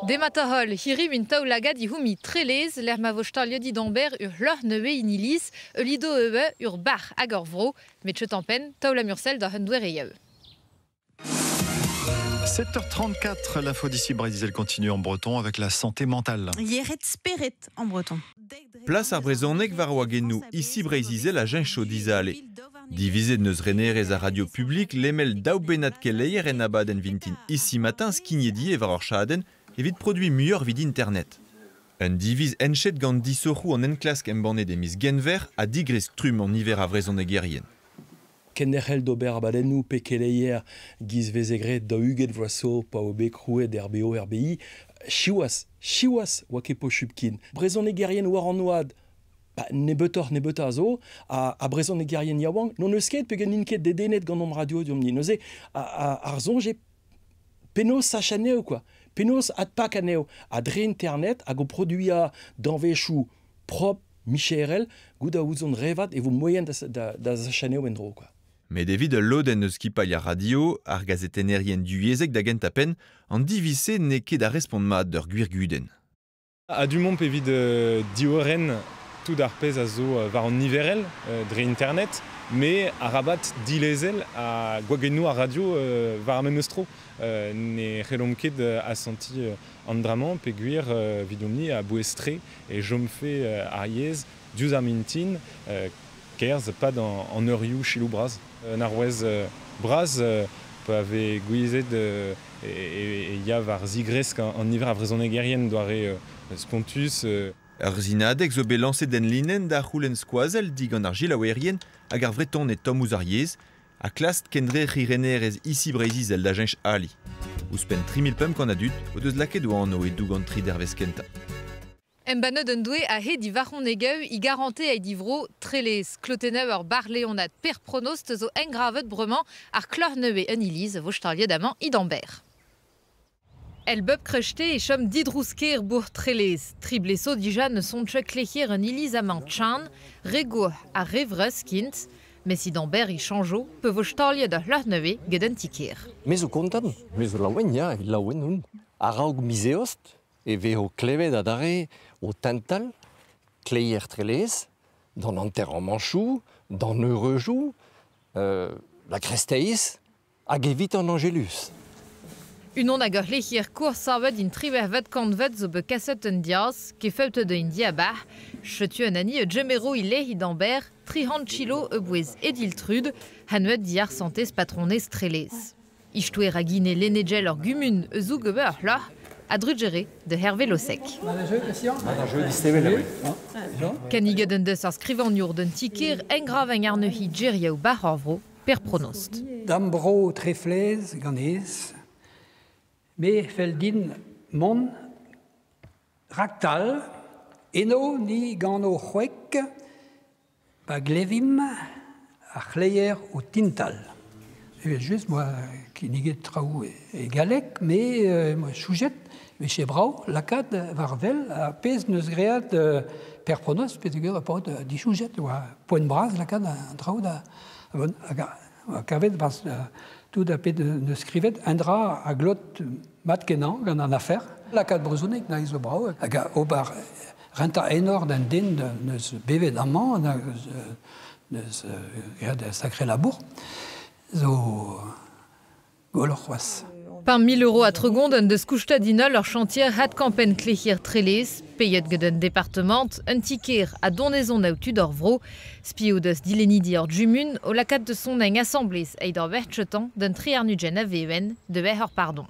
Dematahol, hiri min taoulagad ihoumi trelez, l'er ma vo staliet d'amber ur loc'h neue in iliz, ul lido eue ur bar hag ur vro, met chet en pen, taol mursel da hun douere. 7h34, l'info d'ici Brésil continue en breton avec la santé mentale. Yeret speret en breton. Plas ar brezhoneg war wagennoù ici Breizizel a jencho dizale. Divizet neus renerez a radio publik lemel daou benad keleier en abadenn vintin ici matin skignedi e war ur chadenn evit produit muioc'h vid internet. Un diviz enchet gant disoc'hoù an enklask embannet e miz Genver a digresk trumm an niver a vrezhonegerien. Kenderc'hel d'ober abadennoù pe keleier giz vezegret da uget vloazo pa o bet krouet RBO RBI, siwazh, siwazh oa ket pochupkin. Brezhonegerien war an oad, ba, nebeutoc'h nebeutañ a zo, a brezhonegerien yaouank, n'on eus ket peogwir n'int ket dedennet gant hom radio deomp-ni. Neuze, ar soñj eo penaos sach anezho quoi. Penaos adpak anezho. Ha dre internet hag o produiñ danvezioù prop, micherel, goût a ouzon revat e vo moaien da sach anezho en-dro quoi. Met evit ul lodenn eus skipailh ar radio, ar gazetennerien duyezek da gentañ penn, an diviz-se n'eo ket da respont mat d'ur gwir gudenn. A du mont evit diorren tout ar pezh a zo war an niverel dre internet, me a rabat dilezel a gwagennoù ar radio war ar memes tro. Ne c'hellomp ket asanti an dra-mañ peogwir vidomp-ni a bouez-tre e chomfe ar yezh diouzh ar mintin kerzh pad an eurioù chiloù bras. Un arouez bras pa vez gouezet e ya war zigresk an niver a vrezhonegerien doare spontus. Ur zinadeg zo bet lañset en linenn da c'houlenn skoazell digant ar gilaouerien hag ar vreton e tomm ouzh ar yezh a klask kendrec'h renerez ici Breizizel da jench ali. Ouzhpenn 3500 a dud o deus lakaet o anv e doug an tri dervezh kentañ. Embannet un doue a he divarc'hon egeu i garante a divro trelez. Kloteneu ur bar leonad per pronost zo engravet bremañ ar kloc'h neue un iliz vo staliet amañ idamber. El bep krechte e chom didrousker bour trelez. Tri bleso dija ne sont tcheu klechier un iliz amañ tchan, rego a revreus kint, mes idamber i chanjo pe vo staliet ar kloc'h neue get un tiker. Me zo kontant, me zo laouen, ya, laouen oun. A-raok mizeost, e vezo klevet adarre o tental, kleier trelez, d'an enterramanchoù, d'an eureujoù, la kresteiz, hag evit an Angelus. Unon hag ur lec'hier kour savet in triwec'hvet kantvet zo bet kaset un diaz, kefeut da in diabar, chetu un ani e djemero i leh idamber, 300 kilo e bouez ediltrud, hanvet diar santez patronez trelez. Ichtouer a gine lenedjel ur gumun eus oug ur loc'h, a drugere de Hervé Losec. Kaniget un deus ar skrivagnour d'un tiker engrav en arneuhi djeriaou bar ar vro per pronost. Dambro treflez ganez, me fell din mont raktal, eno ni gant o c'hwek, pa glevim ar c'hleier o tintal. Evel just, moi, kinniget traoù e galleg, me moi, choujet, me che brao, lakaat war vel, a pezh neus great per pronost, pezh a paot dichoujet, oa poent bras lakaat an traoù da... Bon, hag a kavet bas tout a pet neus skrivet, un dra a glot mat kenañ gant an afer. Lakaat brezhoneg na zo brao, hag a ober renta enor d'un den neus bevet amañ, neus great sacré labour. Zo gwelloc'h c'hoazh. Par 1000 euros a tregont un deus kousta dinol ur chantier had kampen klechir trelez, peiet get un département, un tiker a donezon a tud ur vro, spio deus dilenidi ur jumun o lakaat de son eng assemblez eid ur vertchetan d'un triarnugen a veven de ur pardon.